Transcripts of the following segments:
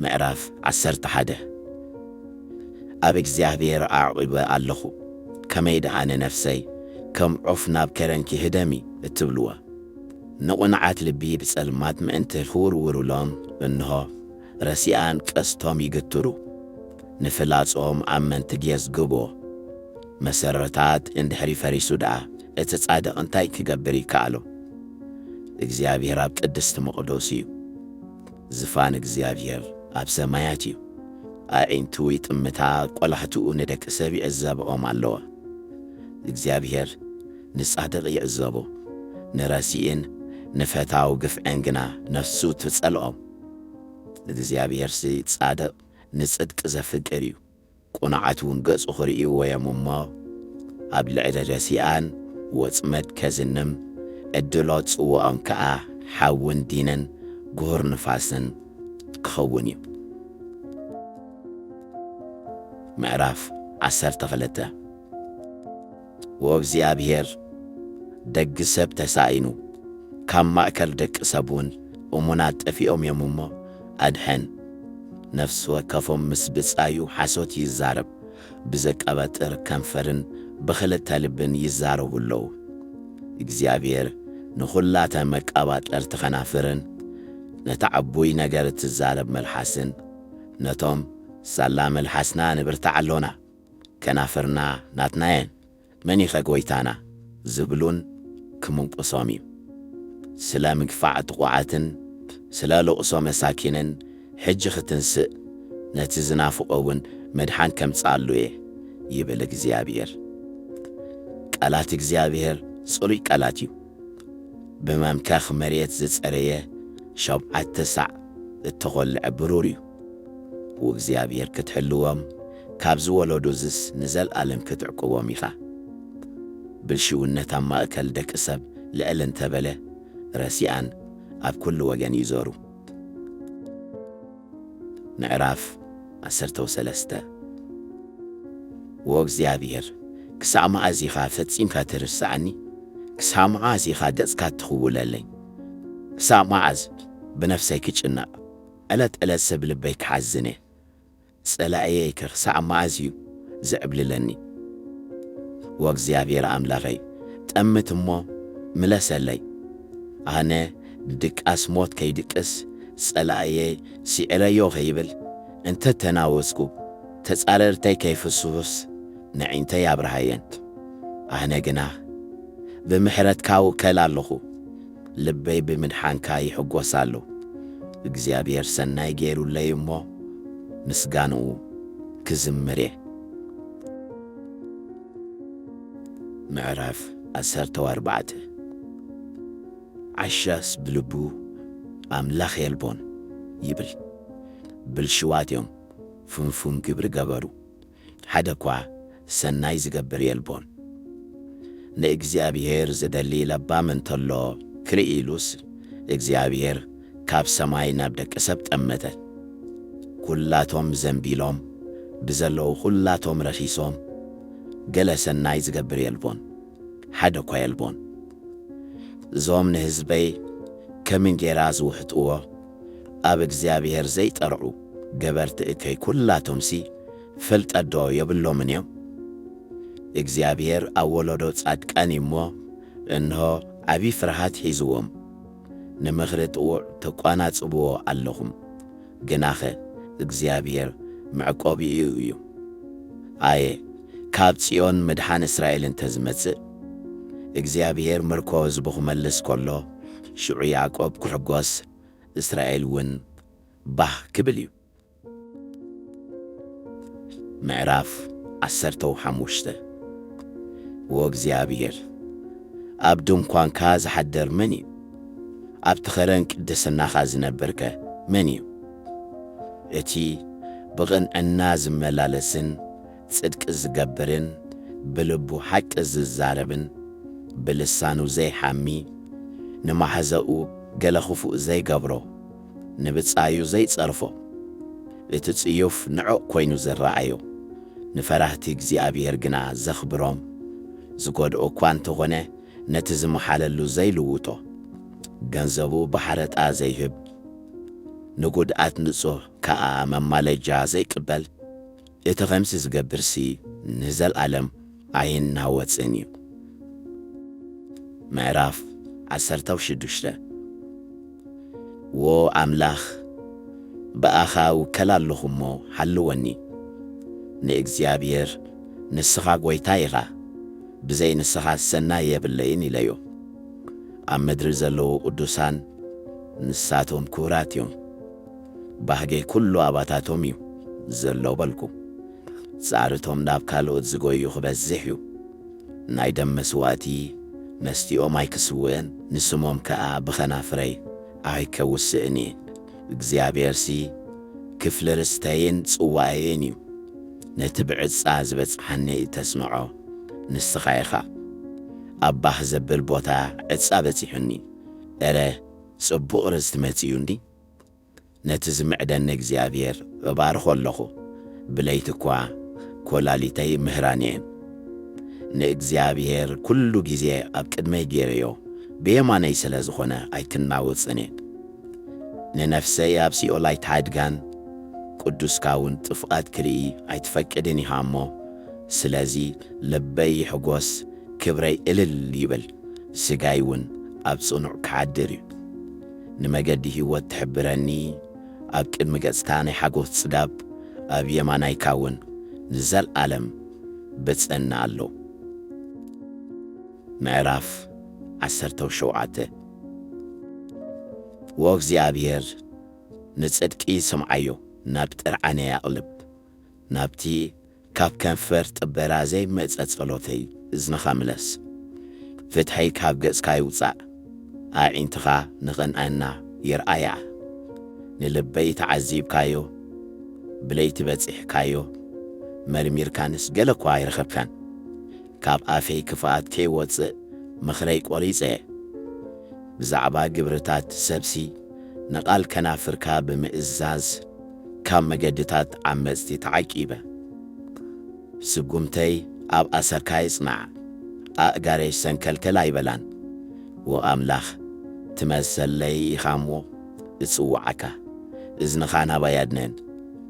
ምዕራፍ ዓሰርተ ሓደ። ኣብ እግዚኣብሔር ኣዕቒበ ኣለኹ፣ ከመይ ደኣ ንነፍሰይ ከም ዑፍ ናብ ከረንኪ ህደሚ እትብልዋ? ንቕኑዓት ልቢ ብጸልማት ምእንቲ ክውርውሩሎም፣ እንሆ፣ ረሲኣን ቀስቶም ይግትሩ፣ ንፍላጾም ኣብ መንትግ የዝግቦ። መሰረታት እንድሕሪ ፈሪሱ ደኣ፣ እቲ ጻድቕ እንታይ ክገብር ይከኣሎ? እግዚኣብሔር ኣብ ቅድስቲ መቕደሱ እዩ። ዝፋን እግዚኣብሔር ኣብ ሰማያት እዩ። ኣዒንቱ ይጥምታ፣ ቆላሕትኡ ንደቂ ሰብ ይዕዘብኦም ኣለዋ። እግዚኣብሔር ንጻድቕ ይዕዘቦ፣ ንረሲእን ንፈታዊ ግፍዕን ግና ነፍሱ ትጸልኦም። እግዚኣብሔርሲ ጻድቕ ንጽድቂ ዘፍቅር እዩ። ቅኑዓት እውን ገጹ ክርእይዎ እዮም እሞ፣ ኣብ ልዕሊ ረሲኣን ወጽመድ ከዝንም፣ ዕድሎት ጽውኦም ከኣ ሓውን ዲንን ግሁር ንፋስን ክኸውን እዩ። ምዕራፍ ዓሰርተ ክልተ። ወእግዚኣብሔር፣ ደግ ሰብ ተሳኢኑ፣ ካብ ማእከል ደቂ ሰብ እውን እሙናት ጠፊኦም እዮም እሞ፣ ኣድሕን። ነፍሲ ወከፎም ምስ ብጻዩ ሓሶት ይዛረብ፣ ብዘቀባጥር ከንፈርን ብኽልተ ልብን ይዛረቡ ኣለዉ። እግዚኣብሔር ንኹላተ መቀባጠርቲ ከናፍርን ነታ ዕቡይ ነገር እትዛረብ መልሓስን፣ ነቶም ሳላ መልሓስና ንብርታዕ ኣሎና፣ ከናፍርና ናትና እየን፣ መን ኢኸ ጐይታና? ዝብሉን ክምንቁሶም እዩ። ስለ ምግፋዕ ጥቑዓትን ስለ ልቕሶ መሳኪንን ሕጂ ክትንስእ፣ ነቲ ዝናፍቖ እውን ምድሓን ከምጽኣሉ እየ፣ ይብል እግዚኣብሔር። ቃላት እግዚኣብሔር ጽሩይ ቃላት እዩ። ብመምከኽ መሬት ዝጸረየ ሸውዓተ ሳዕ እተኾልዐ ብሩር እዩ። ወእግዚኣብሔር ክትሕልዎም፣ ካብ ዝወለዱዝስ ንዘለኣለም ክትዕቅቦም ኢኻ። ብልሽውነት ኣብ ማእከል ደቂ ሰብ ልዕል እንተበለ፣ ረሲኣን ኣብ ኩሉ ወገን ይዞሩ። ምዕራፍ ዓሰርተ ወሰለስተ። ወእግዚኣብሔር፣ ክሳዕ መዓዝ ኢኻ ፈጺምካ ትርስዓኒ? ክሳዕ መዓዝ ኢኻ ገጽካ ትኽውለለይ? ክሳዕ መዓዝ ብነፍሰይ ክጭነቕ? ዕለት ዕለት ሰብ ልበይ ክሓዝን እየ። ጸላእየይ ከ ክሳዕ መዓዝ እዩ ዝዕብልለኒ? ወእግዚኣብሔር ኣምላኸይ፣ ጠምት እሞ ምለሰለይ። ኣነ ድቃስ ሞት ከይድቅስ፣ ጸላእየይ ስዒረዮ ከይብል እንተ ተናወጽኩ፣ ተጻረርተይ ከይፍስሑስ ነዒንተይ ኣብርሃየን። ኣነ ግና ብምሕረትካ እውከል ኣለኹ፣ ልበይ ብምድሓንካ ይሕጎስ ኣሎ። እግዚኣብሔር ሰናይ ገይሩለይ እሞ፣ ምስጋንኡ ክዝምር እየ። ምዕራፍ ዓሰርተ ኣርባዕተ። ዓሻስ ብልቡ ኣምላኽ የልቦን ይብል። ብልሽዋት እዮም፣ ፍንፉን ግብሪ ገበሩ፣ ሓደ እኳ ሰናይ ዝገብር የልቦን። ንእግዚኣብሔር ዝደሊ ለባም እንተሎ ክርኢ ኢሉስ፣ እግዚኣብሔር ካብ ሰማይ ናብ ደቂ ሰብ ጠመተ። ኩላቶም ዘንቢሎም፣ ብዘለዉ ኩላቶም ረኺሶም፣ ገለ ሰናይ ዝገብር የልቦን፣ ሓደ እኳ የልቦን። እዞም ንህዝበይ ከም እንጌራ ዝውሕጥዎ፣ ኣብ እግዚኣብሔር ዘይጠርዑ ገበርቲ እከይ ኩላቶምሲ ፍልጠት ዶ የብሎምን እዮም? እግዚኣብሔር ኣብ ወለዶ ጻድቃን እዩ እሞ፣ እንሆ ዓቢ ፍርሃት ሒዝዎም፣ ንምኽሪ ጥዉዕ ተቋናጽብዎ ኣለኹም። ግናኸ እግዚኣብሔር መዕቆቢኡ እዩ። ኣየ፣ ካብ ጽዮን ምድሓን እስራኤል እንተ ዝመጽእ፣ እግዚኣብሔር ምርኮ ህዝቡ ክመልስ ከሎ፣ ሽዑ ያዕቆብ ክሕጎስ፣ እስራኤል እውን ባህ ክብል እዩ። ምዕራፍ ዓሰርተ ሓሙሽተ። ወእግዚኣብሔር፣ ኣብ ድንኳንካ ዝሓድር መን እዩ? ኣብቲ ኸረን ቅድስናኻ ዝነብርከ መን እዩ? እቲ ብቕንዕና ዝመላለስን ጽድቂ ዝገብርን ብልቡ ሓቂ ዝዛረብን ብልሳኑ ዘይሓሚ፣ ንማሕዘኡ ገለ ክፉእ ዘይገብሮ፣ ንብጻዩ ዘይጸርፎ፣ እቲ ጽዩፍ ንዑቕ ኮይኑ ዝረኣዮ፣ ንፈራህቲ እግዚኣብሔር ግና ዘኽብሮም፣ ዝጎድኦ እኳ እንተኾነ ነቲ ዝመሓለሉ ዘይልውጦ፣ ገንዘቡ ብሓረጣ ዘይህብ፣ ንጉድኣት ንጹህ ከኣ መማለጃ ዘይቅበል፣ እቲ ኸምዚ ዝገብርሲ ንዘለኣለም ኣይናወጽን እዩ። ምዕራፍ ዓሰርተ ሽዱሽተ። ዎ ኣምላኽ፣ ብኣኻ እውከል ኣለኹ እሞ፣ ሓልወኒ። ንእግዚኣብሔር፣ "ንስኻ ጐይታ ኢኻ፣ ብዘይ ንስኻ ሰናይ የብለይን" ኢለዮ። ኣብ ምድሪ ዘለዉ ቅዱሳን፣ ንሳቶም ክቡራት እዮም። ባህገይ ኩሉ ኣባታቶም እዩ ዘሎ በልኩ። ጻዕርቶም ናብ ካልኦት ዝጎዩ ክበዝሕ እዩ። ናይ ደም መስዋእቲ መስቲኦም ኣይክስውእን፣ ንስሞም ከኣ ብኸናፍረይ ኣይከውስእን እየ። እግዚኣብሔርሲ ክፍሊ ርስተይን ጽዋኤይን እዩ። ነቲ ብዕጻ ዝበጽሓኒ እተስምዖ ንስኻ ኢኻ። ኣብ ባህ ዘብል ቦታ ዕጻ በጺሑኒ። እረ፣ ጽቡቕ ርስቲ መጺኡኒ። ነቲ ዝምዕደኒ እግዚኣብሔር እባርኾ ኣለኹ። ብለይቲ እኳ ኰላሊተይ ምህራን እየን። ንእግዚኣብሔር ኩሉ ግዜ ኣብ ቅድመይ ገይረዮ፣ ብየማነይ ስለ ዝኾነ ኣይትናወጽን እየ። ንነፍሰይ ኣብ ሲኦል ኣይትሓድጋን፣ ቅዱስካ እውን ጥፍኣት ክርኢ ኣይትፈቅድን ኢኻ እሞ፣ ስለዚ ልበይ ይሕጎስ፣ ክብረይ እልል ይብል፣ ስጋይ እውን ኣብ ጽኑዕ ክሓድር እዩ። ንመገዲ ህይወት ትሕብረኒ፣ ኣብ ቅድሚ ገጽካ ናይ ሓጎስ ጽጋብ፣ ኣብ የማናይካ እውን ንዘለኣለም ብጽዕና ኣሎ። ምዕራፍ ዓሰርተ ሸውዓተ። ዎ እግዚኣብሔር፣ ንጽድቂ ስምዓዮ፣ ናብ ጥርዓነይ ኣቕልብ፣ ናብቲ ካብ ከንፈር ጥበራ ዘይመጸ ጸሎተይ እዝንኻ ምለስ። ፍትሐይ ካብ ገጽካ ይውጻእ፣ ኣዒንትኻ ንቕንዕና ይርኣያ። ንልበይ ተዓዚብካዮ፣ ብለይቲ በጺሕካዮ፣ መርሚርካንስ ገለ እኳ ኣይረኸብካን። ካብ ኣፈይ ክፍኣት ከይወጽእ ምኽረይ ቈሪጸ። ብዛዕባ ግብርታት ሰብሲ ንቓል ከናፍርካ ብምእዛዝ ካብ መገድታት ዓመጽቲ ተዓቂበ። ስጉምተይ ኣብ ኣሰርካ ይጽናዕ፣ ኣእጋረይ ሰንከልከል ኣይበላን። ዎ ኣምላኽ፣ ትመሰለይ ኢኻ እሞ እጽውዓካ። እዝንኻ ናባይ ኣድነን፣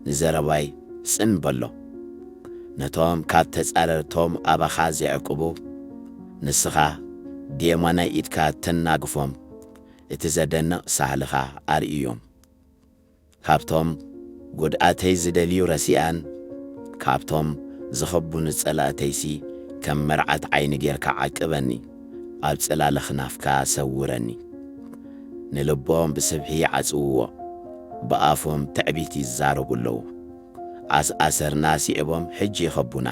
ንዘረባይ ጽን በሎ። ነቶም ካብ ተጻረርቶም ኣባኻ ዜዕቅቡ፣ ንስኻ ብየማናይ ኢድካ ተናግፎም፣ እቲ ዘደንቕ ሳህልኻ ኣርእዮም። ካብቶም ጒድኣተይ ዝደልዩ ረሲኣን፣ ካብቶም ዝኸቡኒ ጸላእተይሲ ከም መርዓት ዓይኒ ጌርካ ዓቅበኒ፣ ኣብ ጽላለ ክናፍካ ሰውረኒ። ንልቦም ብስብሒ ይዓጽውዎ፣ ብኣፎም ትዕቢት ይዛረቡ ኣለዉ። ኣስኣሰርና ስዒቦም ሕጂ ይኸቡና፣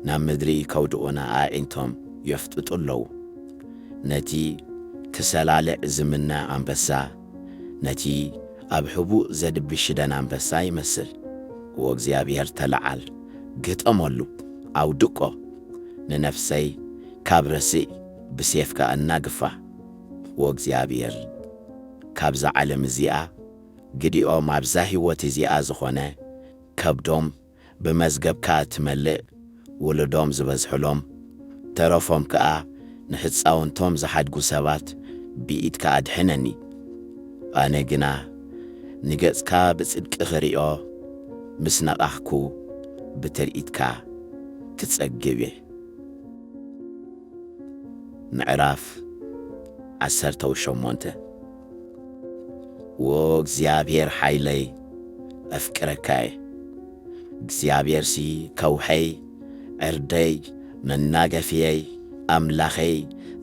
ናብ ምድሪ ከውድቑና ኣዒንቶም የፍጥጡ ኣለዉ። ነቲ ክሰላልዕ ዝምነ ኣንበሳ፣ ነቲ ኣብ ሕቡእ ዘድቢ ሽደን ኣንበሳ ይመስል። ዎ እግዚኣብሔር ተለዓል፣ ግጠመሉ፣ ኣውድቆ። ንነፍሰይ ካብ ረስእ ብሴፍካ ኣናግፋ። ዎ እግዚኣብሔር፣ ካብዛ ዓለም እዚኣ ግዲኦም ኣብዛ ህይወት እዚኣ ዝኾነ ከብዶም ብመዝገብካ እትመልእ፣ ውሉዶም ዝበዝሕሎም፣ ተረፎም ከኣ ንሕጻውንቶም ዝሓድጉ ሰባት ብኢድካ ኣድሕነኒ። ኣነ ግና ንገጽካ ብጽድቂ ክርእዮ ምስ ነቓኽኩ ብትርኢትካ ክጸግብ እየ። ምዕራፍ ዓሰርተ ሸሞንተ። ዎ እግዚኣብሔር ሓይለይ፣ ኣፍቅረካ እየ። እግዚኣብሔርሲ ከውሐይ፣ ዕርደይ፣ መናገፍየይ፣ ኣምላኸይ፣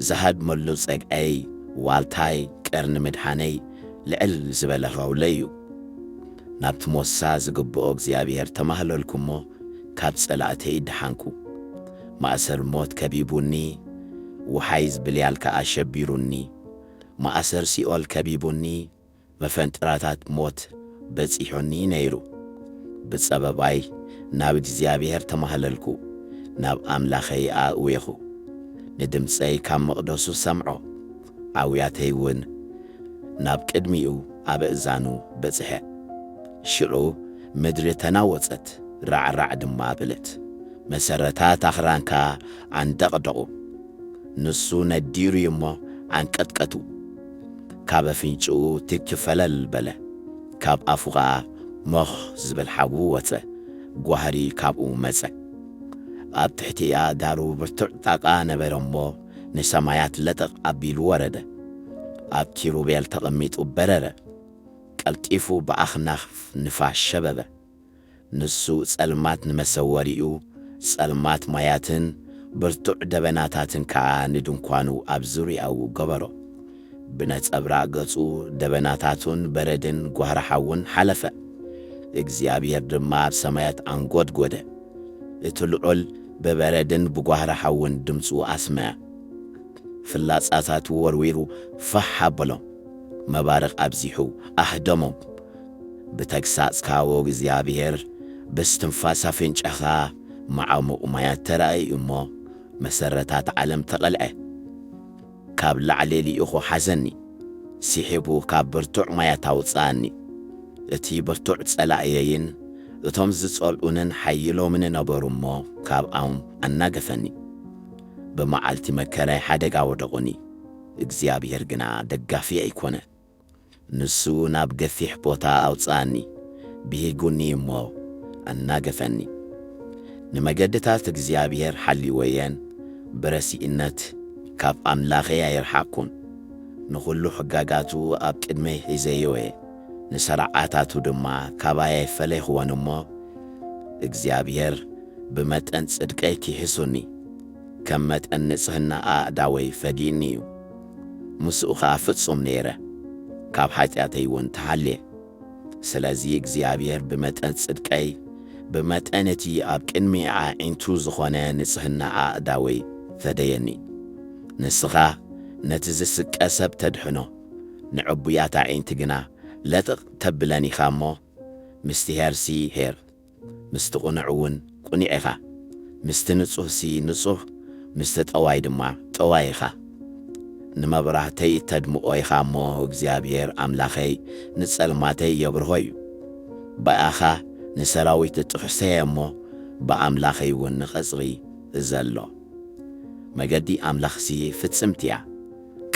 ዝሃድመሉ ጸግዐይ፣ ዋልታይ፣ ቀርኒ ምድሓነይ፣ ልዕል ዝበለ ኸውለይ እዩ። ናብቲ ሞሳ ዝግብኦ እግዚኣብሔር ተማህለልኩ እሞ፣ ካብ ጸላእተይ ደሓንኩ። ማእሰር ሞት ከቢቡኒ፣ ወሓይዝ ብልያል ከኣ ሸቢሩኒ። ማእሰር ሲኦል ከቢቡኒ፣ መፈንጥራታት ሞት በጺሑኒ ነይሩ። ብጸበባይ ናብ እግዚኣብሔር ተማህለልኩ፣ ናብ ኣምላኸይ ኣእዌኹ። ንድምጸይ ካብ መቕደሱ ሰምዖ፣ ኣውያተይ እውን ናብ ቅድሚኡ ኣብ እዛኑ በጽሐ። ሽዑ ምድሪ ተናወጸት፣ ራዕራዕ ድማ በለት። መሰረታት ኣኽራንካ ኣንደቕደቑ። ንሱ ነዲሩ እዩ እሞ ኣንቀጥቀጡ። ካብ ኣፍንጭኡ ትኪ ፈለል በለ። ካብ ኣፉ ኸኣ ሞኽ ዝብል ሓዊ ወጸ። ጓህሪ ካብኡ መጸ። ኣብ ትሕቲ ኣእጋሩ ብርቱዕ ጣቓ ነበረ እሞ፣ ንሰማያት ለጠቕ ኣቢሉ ወረደ። ኣብ ኪሩቤል ተቐሚጡ በረረ። ቀልጢፉ ብኣኽናፍ ንፋስ ሸበበ። ንሱ ጸልማት ንመሰወሪኡ፣ ጸልማት ማያትን ብርቱዕ ደበናታትን ከኣ ንድንኳኑ ኣብ ዙርያኡ ገበሮ። ብነጸብራቕ ገጹ ደበናታቱን በረድን ጓህሪ ሓውን ሓለፈ። እግዚኣብሔር ድማ ኣብ ሰማያት ኣንጎድጎደ። እቲ ልዑል ብበረድን ብጓህሪ ሓውን ድምፁ ኣስምዐ። ፍላጻታቱ ወርዊሩ ፋሕ ኣበሎም። መባርቕ ኣብዚሑ ኣህደሞም። ብተግሳጽካ፣ ዎ እግዚኣብሔር፣ ብስትንፋስ ኣፍንጫኻ መዓሙቕ ማያት ተራእዩ እሞ፣ መሰረታት ዓለም ተቐልዐ። ካብ ላዕሊ ልኢኹ ሓዘኒ፣ ስሒቡ ካብ ብርቱዕ ማያት ኣውጽኣኒ። እቲ ብርቱዕ ጸላእየይን እቶም ዝጸልኡንን ሓይሎምን ነበሩ እሞ፣ ካብኣም ኣናገፈኒ። ብመዓልቲ መከራይ ሓደጋ ወደቑኒ፣ እግዚኣብሔር ግና ደጋፊየይ ኮነ። ንሱ ናብ ገፊሕ ቦታ ኣውጽኣኒ፣ ብሂጉኒ እሞ ኣናገፈኒ። ንመገድታት እግዚኣብሔር ሓልወየን፣ ብረሲእነት ካብ ኣምላኸይ ኣይርሓቅኩን። ንኹሉ ሕጋጋቱ ኣብ ቅድመይ ሒዘዮ እየ፣ ንሰርዓታቱ ድማ ካባይ ኣይፈለይኽዎን እሞ፣ እግዚኣብሔር ብመጠን ጽድቀይ ኪሕሱኒ፣ ከም መጠን ንጽህና ኣእዳወይ ፈድዩኒ እዩ። ምስኡ ኸኣ ፍጹም ነይረ፣ ካብ ሓጢኣተይ እውን ተሃልየ። ስለዚ እግዚኣብሔር ብመጠን ጽድቀይ፣ ብመጠን እቲ ኣብ ቅድሚ ኣዒንቱ ዝኾነ ንጽህና ኣእዳወይ ፈደየኒ። ንስኻ ነቲ ዝስቀ ሰብ ተድሕኖ፣ ንዕቡያት ኣዒንቲ ግና ለጥቕ ተብለን ኢኻ እሞ፣ ምስቲ ሄርሲ ሄር፣ ምስቲ ቅኑዕ እውን ቅኑዕ ኢኻ፣ ምስቲ ንጹህሲ ንጹህ፣ ምስቲ ጠዋይ ድማ ጠዋይ ኢኻ። ንመብራህተይ እተድምቖ ኢኻ እሞ፣ እግዚኣብሔር ኣምላኸይ ንጸልማተይ የብርሆ እዩ። ብኣኻ ንሰራዊት እጥሕሰየ እሞ፣ ብኣምላኸይ እውን ንቐጽሪ እዘሎ። መገዲ ኣምላኽሲ ፍጽምቲ እያ፣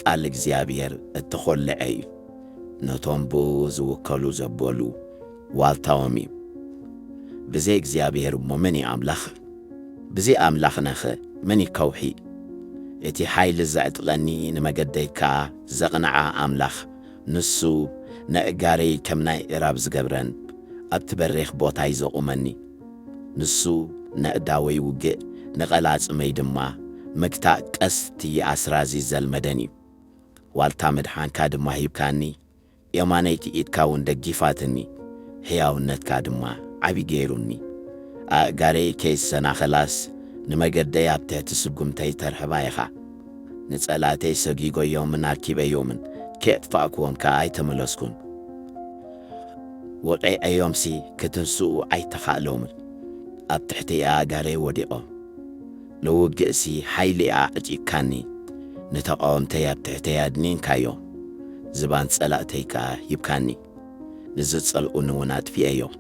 ቃል እግዚኣብሔር እተኾልዐ እዩ። ነቶም ብኡ ዝውከሉ ዘበሉ ዋልታኦም እዩ። ብዘይ እግዚኣብሔር እሞ መን እዩ ኣምላኽ? ብዘይ ኣምላኽናኸ መን እዩ ከውሒ? እቲ ሓይሊ ዘዕጥቐኒ፣ ንመገደይ ከኣ ዘቕንዓ ኣምላኽ፣ ንሱ ነእጋረይ ከም ናይ እራብ ዝገብረን፣ ኣብቲ በሪኽ ቦታይ ዘቑመኒ። ንሱ ነእዳወይ ውግእ፣ ንቐላጽመይ ድማ ምግታእ ቀስቲ ኣስራዚ ዘልመደን እዩ። ዋልታ ምድሓንካ ድማ ሂብካኒ፣ የማነይቲ ኢድካ እውን ደጊፋትኒ፣ ሕያውነትካ ድማ ዓቢ ገይሩኒ። ኣእጋረይ ከይሰናኸላስ፣ ንመገደይ ኣብ ትሕቲ ስጉምተይ ተርሕባ ኢኻ። ንጸላእተይ ሰጊጎዮምን ኣርኪበዮምን፣ ከየጥፋእክዎም ከኣ ኣይተመለስኩን። ወቒዐዮምሲ ክትንስኡ ኣይተኻእሎምን። ኣብ ትሕቲ ኣእጋረይ ወዲቖም። ንውግእሲ ሓይሊ ኣዕጢቕካኒ፣ ንተቓወምተይ ኣብ ትሕተይ ኣድኒንካዮም። ዝባን ጸላእተይ ከኣ ሂብካኒ፣ ንዝጸልኡኒ እውን ኣጥፊኤዮም።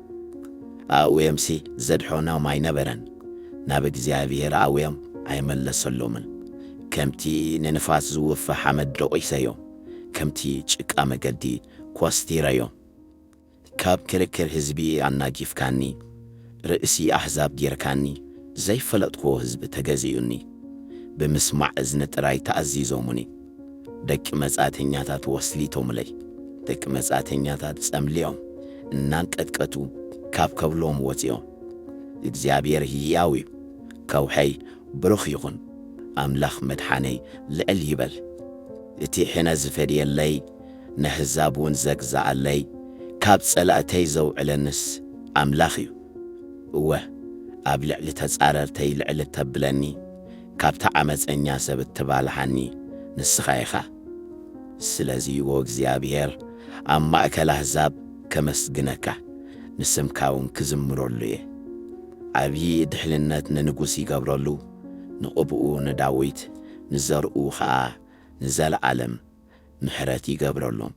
ኣእውዮምሲ ዘድሕኖም ኣይነበረን፣ ናብ እግዚኣብሔር ኣእውዮም ኣይመለሰሎምን። ከምቲ ንንፋስ ዝውፊ ሓመድ ደቂሰዮም፣ ከምቲ ጭቃ መገዲ ኰስቲረዮም። ካብ ክርክር ህዝቢ ኣናጊፍካኒ፣ ርእሲ ኣህዛብ ጌርካኒ፣ ዘይፈለጥክዎ ህዝቢ ተገዚኡኒ። ብምስማዕ እዝኒ ጥራይ ተኣዚዞሙኒ። ደቂ መጻእተኛታት ወስሊቶምለይ፣ ደቂ መጻእተኛታት ጸምሊኦም፣ እናንቀጥቀጡ ካብ ከብሎም ወጺኦም። እግዚኣብሔር ህያው እዩ፣ ከውሐይ ብሩኽ ይኹን፣ ኣምላኽ መድሓነይ ልዕል ይበል። እቲ ሕነ ዝፈድየለይ፣ ነህዛብ እውን ዘግዝኣለይ፣ ካብ ጸላእተይ ዘውዕለንስ ኣምላኽ እዩ። እወ፣ ኣብ ልዕሊ ተጻረርተይ ልዕል እተብለኒ፣ ካብቲ ዓመጸኛ ሰብ እትባልሓኒ ንስኻ ኢኻ። ስለዚ፣ ዎ እግዚኣብሔር፣ ኣብ ማእከል ኣህዛብ ከመስግነካ፣ ንስምካ እውን ክዝምረሉ እየ። ዓብዪ ድሕንነት ንንጉስ ይገብረሉ፣ ንቕብኡ ንዳዊት፣ ንዘርኡ ኸኣ ንዘለኣለም ምሕረት ይገብረሎም።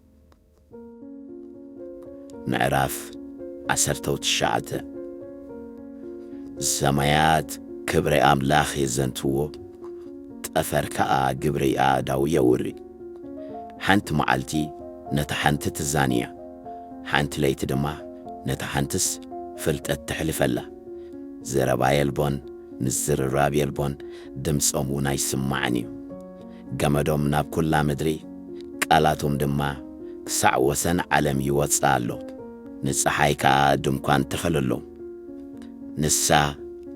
ምዕራፍ ዓሰርተ ትሽዓተ። ሰማያት ክብሪ ኣምላኽ የዘንትዎ፣ ጠፈር ከኣ ግብሪ ኣእዳዉ የውሪ። ሓንቲ መዓልቲ ነታ ሓንቲ ትዛንያ፣ ሓንቲ ለይቲ ድማ ነታ ሓንትስ ፍልጠት ተሕልፈላ። ዘረባ የልቦን፣ ምዝርራብ የልቦን፣ ድምጾም እውን ኣይስማዕን እዩ። ገመዶም ናብ ኩላ ምድሪ፣ ቃላቶም ድማ ክሳዕ ወሰን ዓለም ይወጽእ ኣሎ። ንጸሓይ ከኣ ድንኳን ተኸለሎም። ንሳ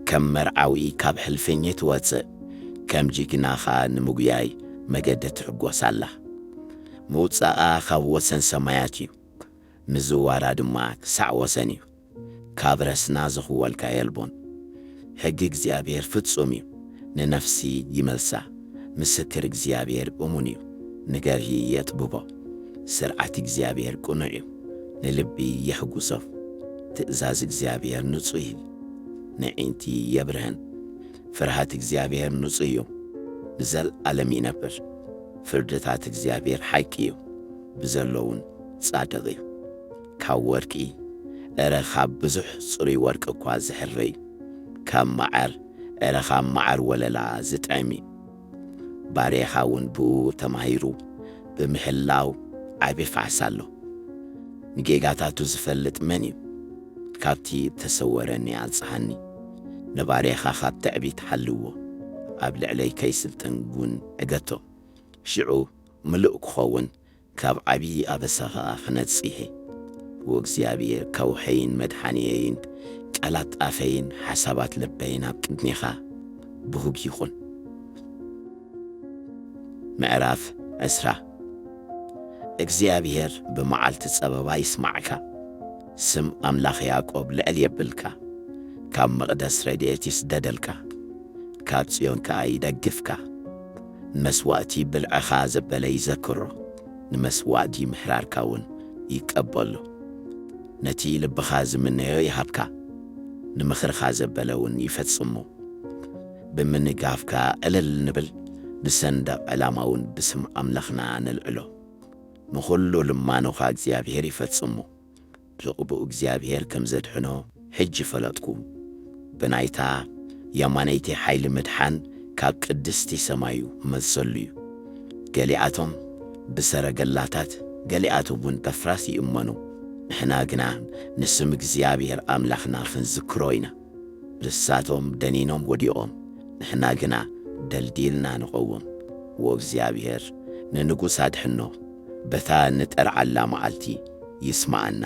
ከም መርዓዊ ካብ ሕልፍኝ ትወጽእ፣ ከም ጅግና ኸኣ ንምጉያይ መገዲ ትሕጎስ ኣላ። ምውጻኣ ካብ ወሰን ሰማያት እዩ፣ ምዝዋራ ድማ ክሳዕ ወሰን እዩ። ካብ ረስና ዝኽወልካ የልቦን። ሕጊ እግዚኣብሔር ፍጹም እዩ፣ ንነፍሲ ይመልሳ። ምስክር እግዚኣብሔር እሙን እዩ፣ ንገርሂ የጥብቦ። ስርዓት እግዚኣብሔር ቅኑዕ እዩ፣ ንልቢ የሕጉሶ። ትእዛዝ እግዚኣብሔር ንጹህ እዩ፣ ንዒንቲ የብርህን። ፍርሃት እግዚኣብሔር ንጹህ እዩ፣ ንዘለኣለም ይነብር። ፍርድታት እግዚኣብሔር ሓቂ እዩ፣ ብዘሎ እውን ጻድቕ እዩ። ካብ ወርቂ፣ እረ ካብ ብዙሕ ጽሩይ ወርቂ እኳ ዝሕረ እዩ። ካብ መዓር፣ እረ ካብ መዓር ወለላ ዝጥዕም እዩ። ባርያኻ እውን ብኡ ተማሂሩ ብምሕላው ዓቢ ፋሕስ ኣሎ። ንጌጋታቱ ዝፈልጥ መን እዩ? ካብቲ እተሰወረኒ ኣንጽሃኒ። ንባርያኻ ካብ ትዕቢት ሓልዎ፣ ኣብ ልዕለይ ከይስልጥን እውን ዕገቶ። ሽዑ ምሉእ ክኸውን፣ ካብ ዓቢ ኣበሳ ኸኣ ክነጽህ እየ። ወእግዚኣብሔር ከውሐይን መድሓንየይን፣ ቃላት ኣፈይን ሓሳባት ልበይን ኣብ ቅድሜኻ ብሁግ ይኹን። ምዕራፍ ዕስራ። እግዚኣብሔር ብመዓልቲ ጸበባ ይስማዕካ፣ ስም ኣምላኽ ያዕቆብ ልዕል የብልካ። ካብ መቕደስ ረድኤት ይስደደልካ፣ ካብ ጽዮን ከኣ ይደግፍካ። ንመስዋእቲ ብልዕኻ ዘበለ ይዘክሮ፣ ንመስዋእቲ ምሕራርካ እውን ይቀበሎ። ነቲ ልብኻ ዝምነዮ ይሃብካ፣ ንምኽርኻ ዘበለ እውን ይፈጽሞ። ብምንጋፍካ እልል ንብል፣ ንሰንደቕ ዕላማ እውን ብስም ኣምላኽና ነልዕሎ። ንኹሉ ልማኖኻ እግዚኣብሔር ይፈጽሞ። ብቕቡእ እግዚኣብሔር ከም ዘድሕኖ ሕጂ ፈለጥኩ። ብናይታ የማነይቲ ሓይሊ ምድሓን ካብ ቅድስቲ ሰማዩ ክመልሰሉ እዩ። ገሊኣቶም ብሰረገላታት፣ ገሊኣቶም እውን በፍራስ ይእመኑ። ንሕና ግና ንስም እግዚኣብሔር ኣምላኽና ክንዝክሮ ኢና። ንሳቶም ደኒኖም ወዲቖም፣ ንሕና ግና ደልዲልና ንቐውም። ወእግዚኣብሔር ንንጉስ ኣድሕኖ፣ በታ ንጠርዓላ መዓልቲ ይስምዓና።